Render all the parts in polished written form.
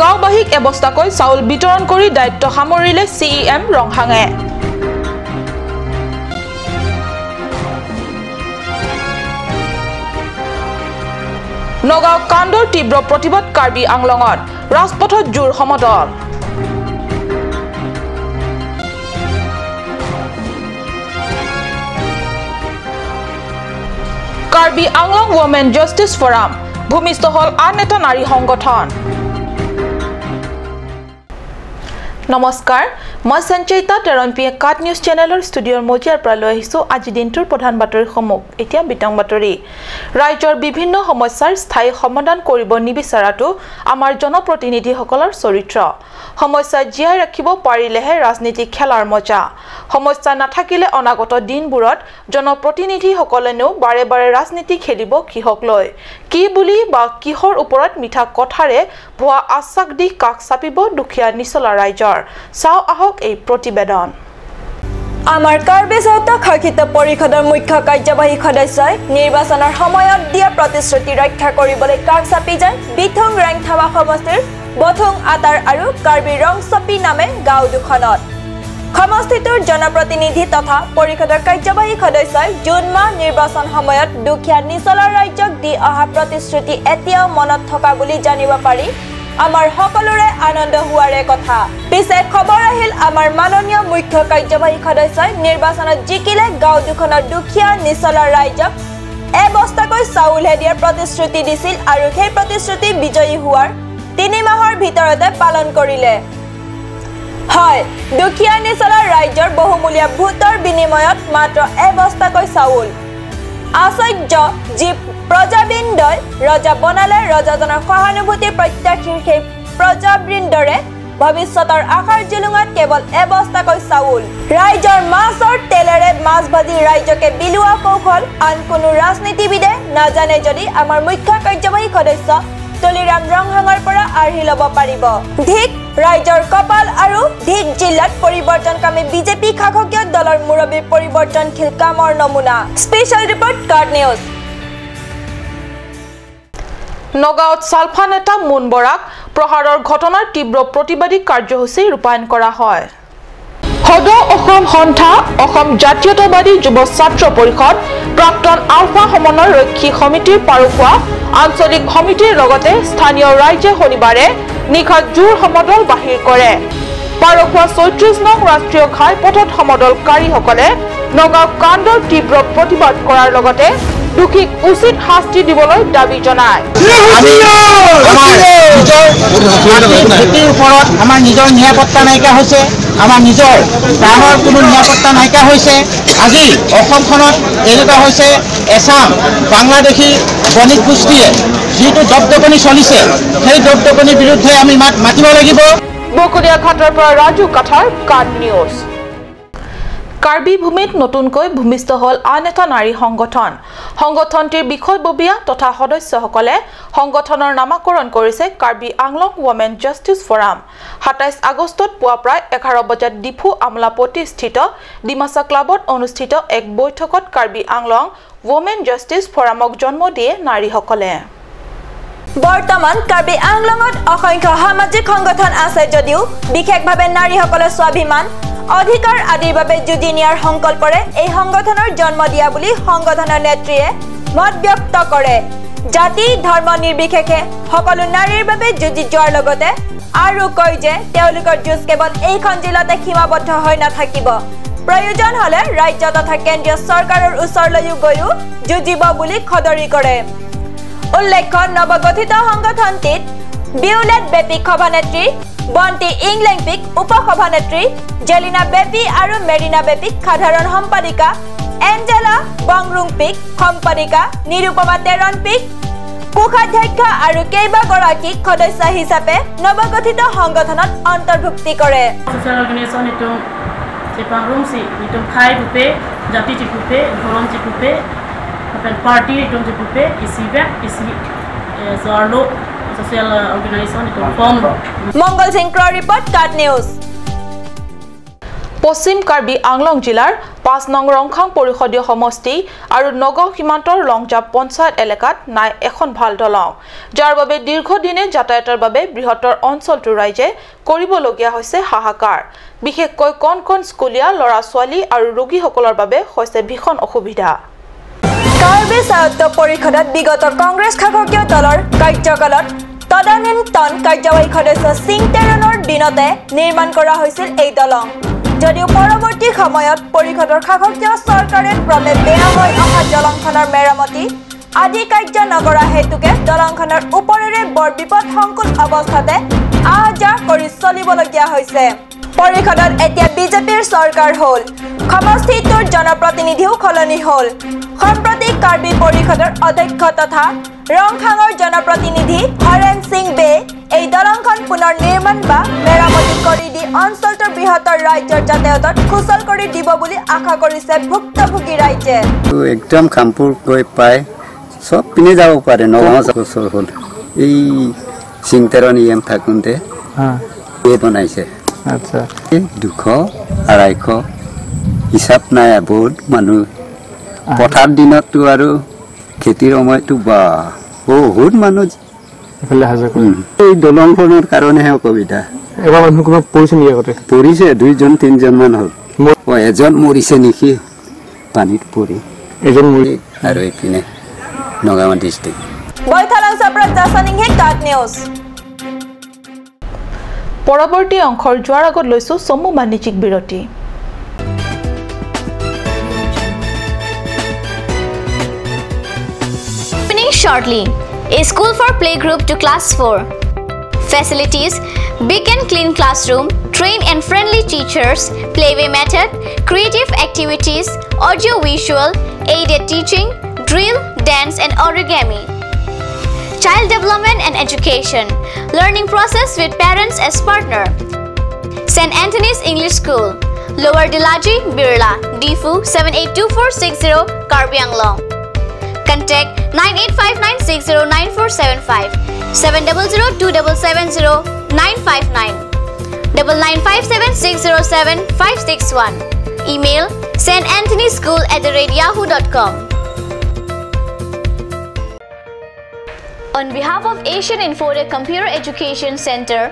গাঁওবাসীক এবস্তাকৈ চাউল বিতৰণ কৰি দায়িত্ব সামৰিলে চিইএম ৰংহাঙে। নগাঁও কাণ্ডৰ তীব্ৰ প্ৰতিবাদ কাৰ্বি আংলঙত, ৰাজপথত জোৰ সমদল। Karbi Anglong women justice forum ভূমিষ্ঠ হ'ল আন এটা নাৰী সংগঠন। নমস্কাৰ, মই সঞ্চয়িতা টেৰণপিয়ে কাট নিউজ চেনেলৰ ষ্টুডিঅ'ৰ মজিয়াৰ পৰা লৈ আহিছোঁ আজি দিনটোৰ প্ৰধান বাতৰিসমূহ। এতিয়া বিতং বাতৰি। ৰাজ্যৰ বিভিন্ন সমস্যাৰ স্থায়ী সমাধান কৰিব নিবিচৰাটো আমাৰ জনপ্ৰতিনিধিসকলৰ চৰিত্ৰ। সমস্যা জীয়াই ৰাখিব পাৰিলেহে ৰাজনীতি খেলাৰ মজা। সমস্যা নাথাকিলে অনাগত দিনবোৰত জনপ্ৰতিনিধিসকলেনো বাৰে বাৰে ৰাজনীতি খেলিব কিহক লৈ? কি বুলি বা কিহৰ ওপৰত মিঠা কথাৰে ভুৱা আশ্বাস দি কাষ চাপিব দুখীয়া নিচলা ৰাইজৰ? চাওঁ আহক এই প্ৰতিবেদন। আমাৰ কাৰ্বি স্বায়ত্তশাসিত পৰিষদৰ মুখ্য কাৰ্যবাহী সদস্যই নিৰ্বাচনৰ সময়ত দিয়া প্ৰতিশ্ৰুতি ৰক্ষা কৰিবলৈ কাষ চাপি যায় বিথুং ৰেংথাৱা সমষ্টিৰ বথুং আতাৰ আৰু কাৰ্বি ৰংচপি নামে গাঁও দুখনত। সমষ্টিটোৰ জনপ্ৰতিনিধি তথা পৰিষদৰ কাৰ্যবাহী সদস্যই জুন মাহ নিৰ্বাচন সময়ত দুখীয়া নিচলা ৰাজ্যক দি অহা প্ৰতিশ্ৰুতি এতিয়াও মনত থকা বুলি জানিব পাৰি আমাৰ সকলোৰে আনন্দ হোৱাৰে কথা। পিছে খবৰ আহিল আমাৰ মাননীয় মুখ্য কাৰ্যবাহী সদস্যই নিৰ্বাচনত জিকিলে গাঁও দুখনৰ দুখীয়া নিচলা ৰাইজক এবস্তাকৈ চাউলহে দিয়াৰ প্ৰতিশ্ৰুতি দিছিল আৰু সেই প্ৰতিশ্ৰুতি বিজয়ী হোৱাৰ 3 মাহৰ ভিতৰতে পালন কৰিলে। হয়, দুখীয়া নিচলা ৰাইজৰ বহুমূলীয়া ভোটৰ বিনিময়ত মাত্ৰ এবস্তাকৈ চাউল। আশ্চৰ্য, যি প্ৰজাবৃন্দই ৰজা বনালে ৰজাজনৰ সহানুভূতি প্ৰত্যাশীৰ সেই প্ৰজাবৃন্দৰে ভৱিষ্যতৰ আশাৰ জুলুঙাত কেৱল এবস্তাকৈ চাউল। ৰাইজৰ মাছৰ তেলেৰে মাছ ভাজি ৰাইজকে বিলোৱা কৌশল আন কোনো ৰাজনীতিবিদে নাজানে যদি আমাৰ মুখ্য কাৰ্যবাহী সদস্য তুলিৰাম ৰংহাঙৰ পৰা আৰ্হি ল'ব পাৰিব। ধিক ৰাইজৰ কপাল আৰু ধিক জিলাত পৰিৱৰ্তনকামী বিজেপি শাসকীয় দলৰ মুৰব্বীৰ পৰিৱৰ্তনশীল কামৰ নমুনা। Special report, card news. নগাঁৱত ছালফা নেতা মুন বৰাক প্ৰহাৰৰ ঘটনাৰ তীব্ৰ প্ৰতিবাদী কাৰ্যসূচী ৰূপায়ণ কৰা হয়। সদৌ অসম সন্থা, অসম জাতীয়তাবাদী যুৱ ছাত্ৰ পৰিষদ, প্ৰাক্তন আলফা সমন্বয় ৰক্ষী সমিতিৰ পাৰখোৱা আঞ্চলিক সমিতিৰ লগতে স্থানীয় ৰাইজে শনিবাৰে নিশা জোৰ সমদল বাহিৰ কৰে। পাৰখোৱা 36 নং ৰাষ্ট্ৰীয় ঘাইপথত সমদলকাৰীসকলে নগাঁও কাণ্ডৰ তীব্ৰ প্ৰতিবাদ কৰাৰ লগতে দোষীক উচিত শাস্তি দিবলৈ দাবী জনায়। খেতিৰ ওপৰত আমাৰ নিজৰ নিৰাপত্তা নাইকিয়া হৈছে, আমাৰ নিজৰ প্ৰাণৰ কোনো নিৰাপত্তা নাইকিয়া হৈছে। আজি অসমখনত এনেকুৱা হৈছে, এচাম বাংলাদেশী বণিক গোষ্ঠীয়ে যিটো দপদপনি চলিছে, সেই দপদপনিৰ বিৰুদ্ধে আমি মাত মাতিব লাগিব। বকলীয়াঘাটৰ পৰা ৰাজু কাথাৰ, কাট নিউজ। কাৰ্বি ভূমিত নতুনকৈ ভূমিষ্ঠ হ'ল আন এটা নাৰী সংগঠন। সংগঠনটিৰ বিষয়ববীয়া তথা সদস্যসকলে সংগঠনৰ নামাকৰণ কৰিছে Karbi Anglong women justice forum. 27 আগষ্টত পুৱা প্ৰায় 11 বজাত ডিফু আমলাপট্টিস্থিত ডিমাচা ক্লাবত অনুষ্ঠিত এক বৈঠকত কাৰ্বি আংলং ৱমেন জাষ্টিছ ফৰামক জন্ম দিয়ে নাৰীসকলে। বৰ্তমান কাৰ্বি আংলঙত অসংখ্য সামাজিক সংগঠন আছে যদিও বিশেষভাৱে নাৰীসকলৰ স্বাভিমান, অধিকাৰ আদিৰ বাবে যুঁজি নিয়াৰ সংকল্পৰে এই সংগঠনৰ জন্ম দিয়া বুলি সংগঠনৰ নেত্ৰীয়ে মত ব্যক্ত কৰে। জাতি ধৰ্ম নিৰ্বিশেষে সকলো নাৰীৰ বাবে যুঁজি যোৱাৰ লগতে আৰু কয় যে তেওঁলোকৰ যুঁজ কেৱল এইখন জিলাতে সীমাবদ্ধ হৈ নাথাকিব, প্ৰয়োজন হ'লে ৰাজ্য তথা কেন্দ্ৰীয় চৰকাৰৰ ওচৰলৈও গৈও যুঁজিব বুলি সদৰি কৰে। উল্লেখ্য, নৱগঠিত সংগঠনটিত বিউলেট বেপীক সভানেত্ৰী, বন্তি ইংলেংপিক উপসভানেত্ৰী, জেলিনা বেপী আৰু মেৰিনা বেপীক সাধাৰণ সম্পাদিকা, এঞ্জেলা বংৰুংপিক সম্পাদিকা, নিৰুপমা তেৰণপিক কোষাধ্যক্ষ আৰু কেইবাগৰাকীক সদস্য হিচাপে নৱগঠিত সংগঠনত অন্তৰ্ভুক্তি কৰে। মংগল সিং ক্ৰ ৰিপৰ্ট, কাট নিউজ। পশ্চিম কাৰ্বি আংলং জিলাৰ 5 নং ৰংখাং পৰিষদীয় সমষ্টি আৰু নগাঁও সীমান্তৰ লংজাপ পঞ্চায়ত এলেকাত নাই এখন ভাল দলং, যাৰ বাবে দীৰ্ঘদিনে যাতায়াতৰ বাবে বৃহত্তৰ অঞ্চলটোৰ ৰাইজে কৰিবলগীয়া হৈছে হাহাকাৰ। বিশেষকৈ কণ কণ স্কুলীয়া ল'ৰা ছোৱালী আৰু ৰোগীসকলৰ বাবে হৈছে ভীষণ অসুবিধা। কাৰ্বি স্বায়ত্ত পৰিষদত বিগত কংগ্ৰেছ শাসকীয় দলৰ কাৰ্যকালত তদানীন্তন কাৰ্যবাহী সদস্য সিং তেৰণৰ দিনতে নিৰ্মাণ কৰা হৈছিল এই দলং। যদিও পৰৱৰ্তী সময়ত পৰিষদৰ শাসকীয় চৰকাৰে ক্ৰমে বেয়া হৈ অহা দলংখনৰ মেৰামতি আদি কাৰ্য নকৰা হেতুকে দলংখনৰ ওপৰেৰে বৰ বিপদসংকুল অৱস্থাতে আহ যাহ কৰি চলিবলগীয়া হৈছে। পৰিষদত এতিয়া বিজেপিৰ চৰকাৰ হ'ল, সমষ্টিটোৰ জনপ্ৰতিনিধিও সলনি হ'ল। সম্প্ৰতি কাৰ্বি পৰিষদৰ অধ্যক্ষ তথা ৰংখাঙৰ জনপ্ৰতিনিধি হৰেণ সিং বে এই দলংখন পুনৰ নিৰ্মাণ বা মেৰামতি কৰি দি অঞ্চলটোৰ বৃহত্তৰ ৰাজ্যৰ যাতায়াতত সুচল কৰি দিব বুলি আশা কৰিছে ভুক্তভোগী ৰাইজে। একদম কামপুৰ গৈ পায় চব পিনে যাব পাৰে, নগাঁও ওচৰ হ'ল। এই চিংতেৰণ ই এম থাকোঁতে এই বনাইছে। আচ্ছা, 200 250 হিচাপ নাই, বহুত মানুহ। পথাৰ দিনততো আৰু খেতিৰ সময়তো বা বহুত মানুহ। এই দলংখনৰ কাৰণেহে অসুবিধা। পৰিছে 2জন 3জনমান হ'ল। এজন মৰিছে নেকি পানীত পৰি, এজন মৰি। আৰু এইপিনে নগাঁও ডিষ্ট্ৰিক্ট। পৰৱৰ্তী অংশৰ যোৱাৰ আগত লৈছো চমু বাণিজ্যিক বিৰতি। Shortly, a school for playgroup to class 4. Facilities: big and clean classroom, trained and friendly teachers, playway method, creative activities, audio visual, aided teaching, drill, dance and origami. Child development and education, learning process with parents as partner. St. Anthony's English School, Lower Dilaji, Birla, Difu 782460, Karbi Anglong. Contact 9859609475, 7002770 959, 9957607561. Email stanthonyschool@yahoo.com. On behalf of Asian Infotech Computer Education Center,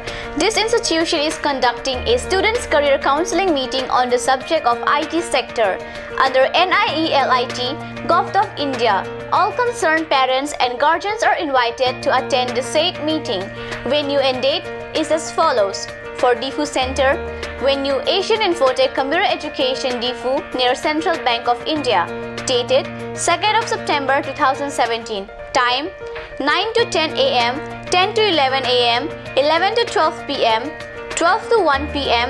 this institution is conducting a students' career counseling meeting on the subject of IT sector under NIELIT, Govt of India. All concerned parents and guardians are invited to attend the said meeting. Venue and date is as follows. For Difu Center, venue Asian Infotech Computer Education Difu near Central Bank of India. Dated 2nd of September 2017. Time 9 to 10 a.m., 10 to 11 a.m., 11 to 12 p.m., 12 to 1 p.m.,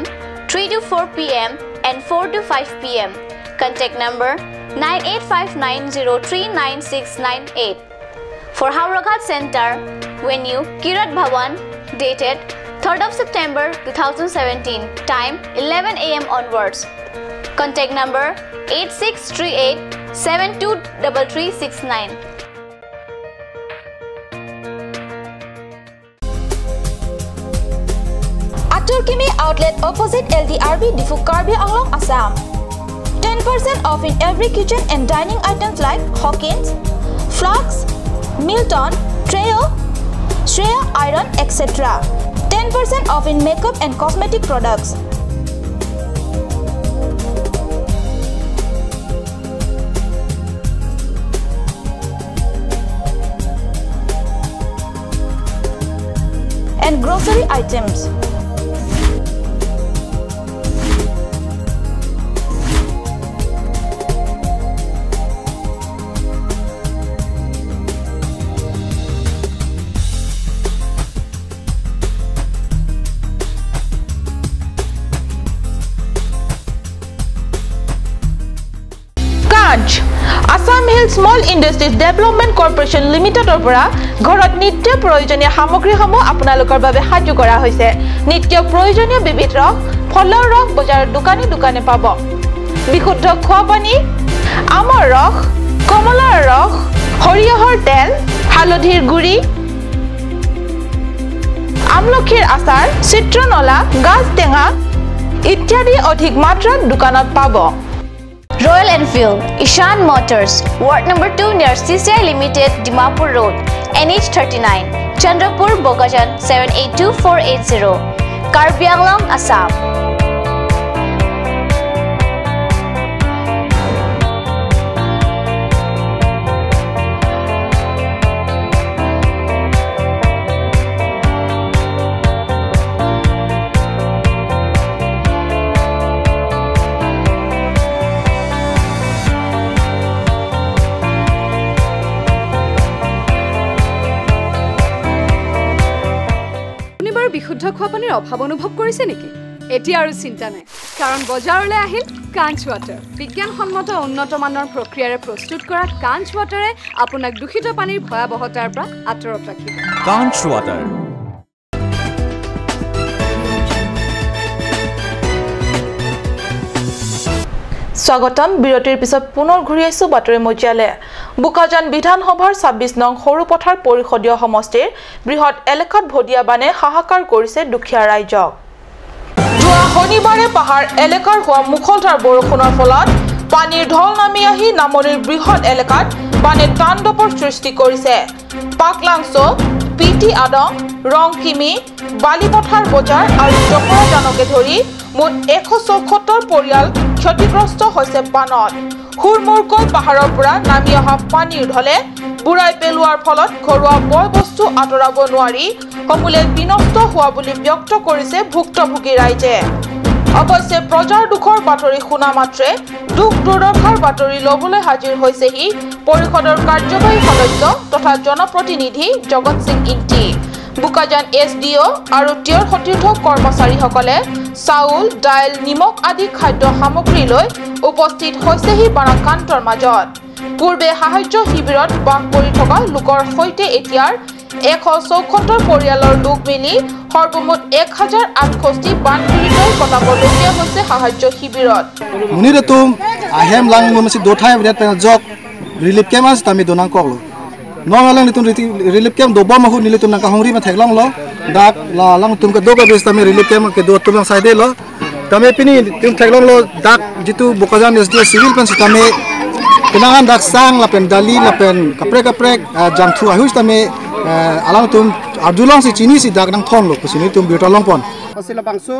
3 to 4 p.m. and 4 to 5 p.m. Contact number 9859039698. For Howraghat Center, venue Kirat Bhawan, dated 3rd of September 2017, time 11 a.m. onwards. Contact number 8638 723369. Atul Kimi outlet opposite LDRB Diphu Karbi Anglong, Assam. 10% off in every kitchen and dining items like Hawkins, Flux, Milton, Treo, Shreya Iron, etc. 10% off in makeup and cosmetic products. And grocery items. Assam Hill Small Industries Development Corporation Limitedৰ পৰা ঘৰত নিত্য প্ৰয়োজনীয় সামগ্ৰীসমূহ আপোনালোকৰ বাবে সাজু কৰা হৈছে। নিত্য প্ৰয়োজনীয় বিবিধ ৰস, ফলৰ ৰস বজাৰৰ দোকানে দোকানে পাব। বিশুদ্ধ খোৱা পানী, আমৰ ৰস, কমলাৰ ৰস, সৰিয়হৰ তেল, হালধিৰ গুড়ি, আমলখিৰ আচাৰ, চিত্ৰনলা, গাজ টেঙা ইত্যাদি অধিক মাত্ৰাত দোকানত পাব। Royal Enfield, Ishan Motors, Ward number 2 near CCI Limited, Dimapur Road, NH 39, Chandrapur, Bokajan 782480, Karbi Anglong, Assam. বিশুদ্ধ খোৱা পানীৰ অভাৱ অনুভৱ কৰিছে নেকি? এতিয়া আৰু চিন্তা নাই, কাৰণ বজাৰলৈ আহিল কাঞ্চ ৱাটাৰ। বিজ্ঞানসন্মত উন্নত মানৰ প্ৰক্ৰিয়াৰে প্ৰস্তুত কৰা কাঞ্চ ৱাটাৰে আপোনাক দূষিত পানীৰ ভয়াৱহতাৰ পৰা আঁতৰত ৰাখিব। কাঞ্চ ৱাটাৰ। স্বাগতম। বিৰতিৰ পিছত পুনৰ ঘূৰি আহিছো বাতৰি মজিয়ালে। বোকাজান বিধানসভাৰ 26 নং সৰুপথাৰ পৰিষদীয় সমষ্টিৰ বৃহৎ এলেকাত ভদিয়া বানে হাহাকাৰ কৰিছে দুখীয়া ৰাইজক। যোৱা শনিবাৰে পাহাৰ এলেকাৰ হোৱা মুখলধাৰ বৰষুণৰ ফলত পানীৰ ঢল নামি আহি নামনিৰ বৃহৎ এলেকাত বানে তাণ্ডৱৰ সৃষ্টি কৰিছে। পাকলাংছ, পিটি আদং, ৰংকিমি, বালিপথাৰ বজাৰ আৰু জকৰাজানকে ধৰি মুঠ 174 পৰিয়াল ক্ষতিগ্ৰস্ত হৈছে বানত। হুৰমূৰকৈ পাহাৰৰ পৰা নামি অহা পানীৰ ঢলে বুৰাই পেলোৱাৰ ফলত ঘৰুৱা বয় বস্তু আঁতৰাব নোৱাৰি সমূলে বিনষ্ট হোৱা বুলি ব্যক্ত কৰিছে ভুক্তভোগী ৰাইজে। অৱশ্যে প্ৰজাৰ দুখৰ বাতৰি শুনা মাত্ৰে দুখ দুৰ্দশাৰ বাতৰি ল'বলৈ হাজিৰ হৈছেহি পৰিষদৰ কাৰ্যবাহী সদস্য তথা জনপ্ৰতিনিধি জগত সিং ইংটি। বোকাজান এছ ডি অ' আৰু তেওঁৰ সতীৰ্থ কৰ্মচাৰীসকলে চাউল, দাইল, নিমখ আদি খাদ্য সামগ্ৰী লৈ উপস্থিত হৈছেহি বানাক্ৰান্তৰ মাজত। পূৰ্বে সাহায্য শিবিৰত বাস কৰি থকা লোকৰ সৈতে এতিয়াৰ 174 পৰিয়ালৰ লোক মিলি সৰ্বমুঠ 1068 বানপীড়িতই কটাবলগীয়া হৈছে সাহায্য শিবিৰত। Normal lang itong relief camp do bom ho nili tum nang kahongri ma theklang lo dak la lang tum ka do ka bes tami relief camp ke do tum lang side lo tami pini tum theklang lo dak jitu Bokajan SD civil pen tami kenangan dak sang la pen dali la pen kaprek kaprek jangthu ahus tami alang tum arjulong si chini si dak nang thon lo kusini tum biutalong pon asila bangsu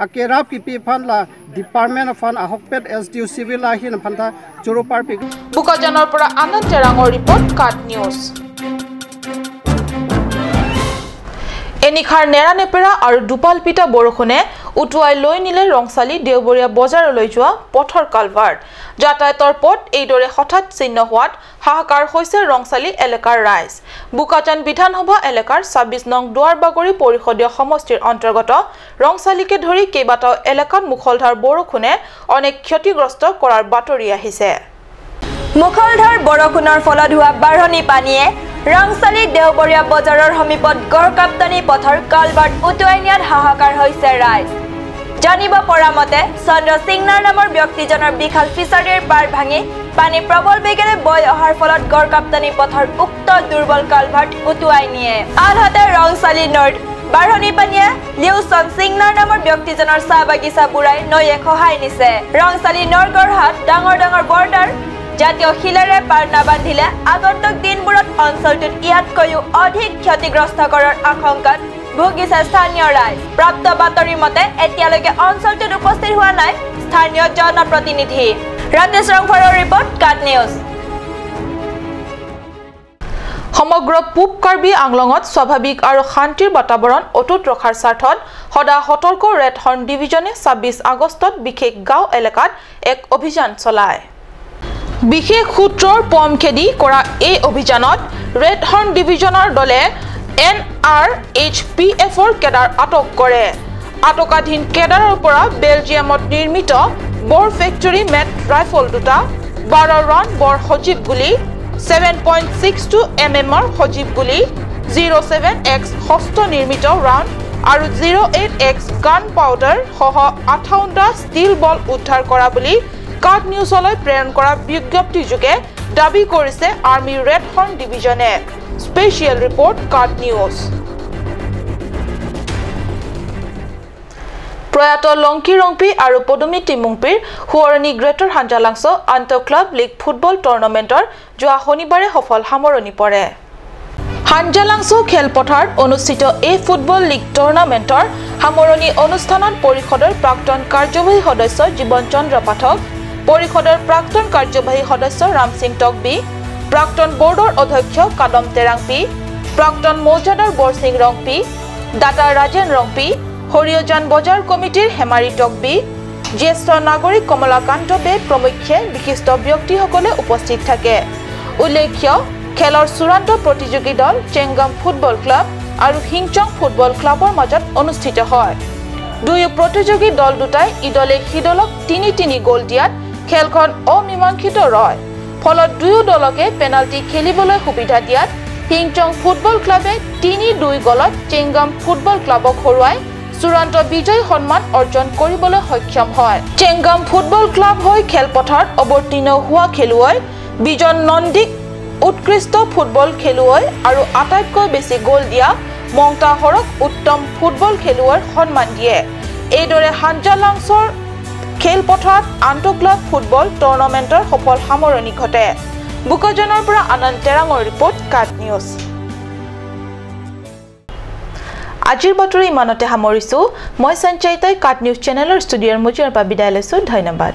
akerap ki pi phan la department of ahokpet SDU civil ahin phanta churupar pi বোকাজানৰ পৰা আনন্দ তেৰাঙৰ report, cut news. এনিশাৰ নেৰানেপেৰা আৰু দুপালপিটা বৰষুণে উটুৱাই লৈ নিলে ৰংচালি দেওবৰীয়া বজাৰলৈ যোৱা পথৰ কালভাৰ্ট। যাতায়াতৰ পথ এইদৰে হঠাৎ ছিন্ন হোৱাত হাহাকাৰ হৈছে ৰংচালি এলেকাৰ ৰাইজ। বোকাজান বিধানসভা এলেকাৰ 26 নং দুৱাৰবাগৰি পৰিষদীয় সমষ্টিৰ অন্তৰ্গত ৰংচালিকে ধৰি কেইবাটাও এলেকাত মুখলধাৰ বৰষুণে অনেক ক্ষতিগ্ৰস্ত কৰাৰ বাতৰি আহিছে। মুখলধাৰ বৰষুণৰ ফলত হোৱা বাঢ়নী পানীয়ে ৰংচালি দেওবৰীয়া বজাৰৰ সমীপত গড়কাপ্তানি পথৰ কালভাৰ্ট উটুৱাই নিয়াত হাহাকাৰ হৈছে ৰাইজ। জানিব পৰা মতে চন্দ্ৰ সিংনাৰ নামৰ ব্যক্তিজনৰ বিশাল ফিচাৰীৰ পাৰ ভাঙি পানী প্ৰবল বেগেৰে বৈ অহাৰ ফলত গড়কাপ্তানি পথৰ উক্ত দুৰ্বল কালভাৰ্ট উটুৱাই নিয়ে। আনহাতে ৰংচালি নৈত বাঢ়নী পানীয়ে লিউচন সিংনাৰ নামৰ ব্যক্তিজনৰ চাহ বাগিচা বুৰাই নৈয়ে খহাই নিছে। ৰংচালি নৈৰ গঢ়াত ডাঙৰ ডাঙৰ বৰ্ডাৰ জাতীয় শিলেৰে পাৰ নাবান্ধিলে আগন্তুক দিনবোৰত অঞ্চলটোত ইয়াতকৈও অধিক ক্ষতিগ্ৰস্ত কৰাৰ আশংকাত ভুগিছে স্থানীয় ৰাইজ। প্ৰাপ্ত বাতৰি মতে এতিয়ালৈকে অঞ্চলটোত উপস্থিত হোৱা নাই স্থানীয় জনপ্ৰতিনিধি। ৰাতেশ ৰংফাৰৰ ৰিপৰ্ট, কাট নিউজ। সমগ্ৰ পূব কাৰ্বি আংলঙত স্বাভাৱিক আৰু শান্তিৰ বাতাবৰণ অটুট ৰখাৰ স্বাৰ্থত সদা সতৰ্ক ৰেড হৰ্ণ ডিভিজনে 26 আগষ্টত বিশেষ গাঁও এলেকাত এক অভিযান চলায়। বিশেষ সূত্ৰৰ পম খেদি কৰা এই অভিযানত ৰেড হৰ্ণ ডিভিজনৰ দলে NRHPF-ৰ কেডাৰ আটক কৰে। আটকাধীন কেডাৰৰ পৰা বেলজিয়ামত নিৰ্মিত বৰ ফেক্টৰী মেট ৰাইফল দুটা, 12 ৰাউণ্ড বৰ সজীৱ গুলী, 7.62 mm সজীৱ গুলী, 07X হস্ত নিৰ্মিত ৰাউণ্ড আৰু 08X গান পাউডাৰ সহ 58টা ষ্টীল বল উদ্ধাৰ কৰা বুলি কাট নিউজলৈ প্ৰেৰণ কৰা বিজ্ঞপ্তিযোগে দাবী কৰিছে আৰ্মি ৰেড হৰ্ণ ডিভিজনে। Special report, cut news. প্ৰয়াত লংকি ৰংপি আৰু পদুমী টিমুংপিৰ সোঁৱৰণী গ্ৰেটাৰ হাঞ্জালাংছ আন্তঃ ক্লাব লীগ ফুটবল টুৰ্ণামেণ্টৰ যোৱা শনিবাৰে সফল সামৰণি পৰে। হাঞ্জালাংছ খেলপথাৰত অনুষ্ঠিত এই ফুটবল লীগ টুৰ্ণামেণ্টৰ সামৰণি অনুষ্ঠানত পৰিষদৰ প্ৰাক্তন কাৰ্যবাহী সদস্য জীৱন চন্দ্ৰ পাঠক, পৰিষদৰ প্ৰাক্তন কাৰ্যবাহী সদস্য ৰামসিং টকবি, প্ৰাক্তন বৰ্ডৰ অধ্যক্ষ কাদম তেৰাংপি, প্ৰাক্তন মৌজাদাৰ বৰসিং ৰংপি, দাতা ৰাজেন ৰংপি, সৰিয়জান বজাৰ কমিটিৰ হেমাৰী টকবি, জ্যেষ্ঠ নাগৰিক কমলাকান্ত বে প্ৰমুখ্যে বিশিষ্ট ব্যক্তিসকলে উপস্থিত থাকে। উল্লেখ্য, খেলৰ চূড়ান্ত প্ৰতিযোগী দল চেংগাম ফুটবল ক্লাব আৰু হিংচং ফুটবল ক্লাবৰ মাজত অনুষ্ঠিত হয়। দুয়ো প্ৰতিযোগী দল দুটাই ইদলে সিদলক 3-3 গ'ল দিয়াত খেলখন অমীমাংসিত ৰয়। ফলত দুয়ো দলকে পেনাল্টি খেলিবলৈ সুবিধা দিয়াত হিংচং ফুটবল ক্লাবে 3-2 গ'লত চেংগাম ফুটবল ক্লাবক হৰুৱাই চূড়ান্ত বিজয়ী সন্মান অৰ্জন কৰিবলৈ সক্ষম হয়। চেংগাম ফুটবল ক্লাব হৈ খেলপথাৰত অৱতীৰ্ণ হোৱা খেলুৱৈ বিজন নন্দীক উৎকৃষ্ট ফুটবল খেলুৱৈ আৰু আটাইতকৈ বেছি গ'ল দিয়া মংতা হৰক উত্তম ফুটবল খেলুৱৈৰ সন্মান দিয়ে। এইদৰে হাঞ্জালাংছৰ খেলপথাৰত আন্তঃক্লাব ফুটবল টুৰ্ণামেণ্টৰ সফল সামৰণি ঘটে। বোকাজানৰ পৰা আনন্দ তেৰাঙৰ ৰিপৰ্ট, কাট নিউজ। আজিৰ বাতৰি ইমানতে সামৰিছোঁ। মই সঞ্চয়িতাই কাট নিউজ চেনেলৰ ষ্টুডিঅ'ৰ মজিয়াৰ পৰা বিদায় লৈছোঁ। ধন্যবাদ।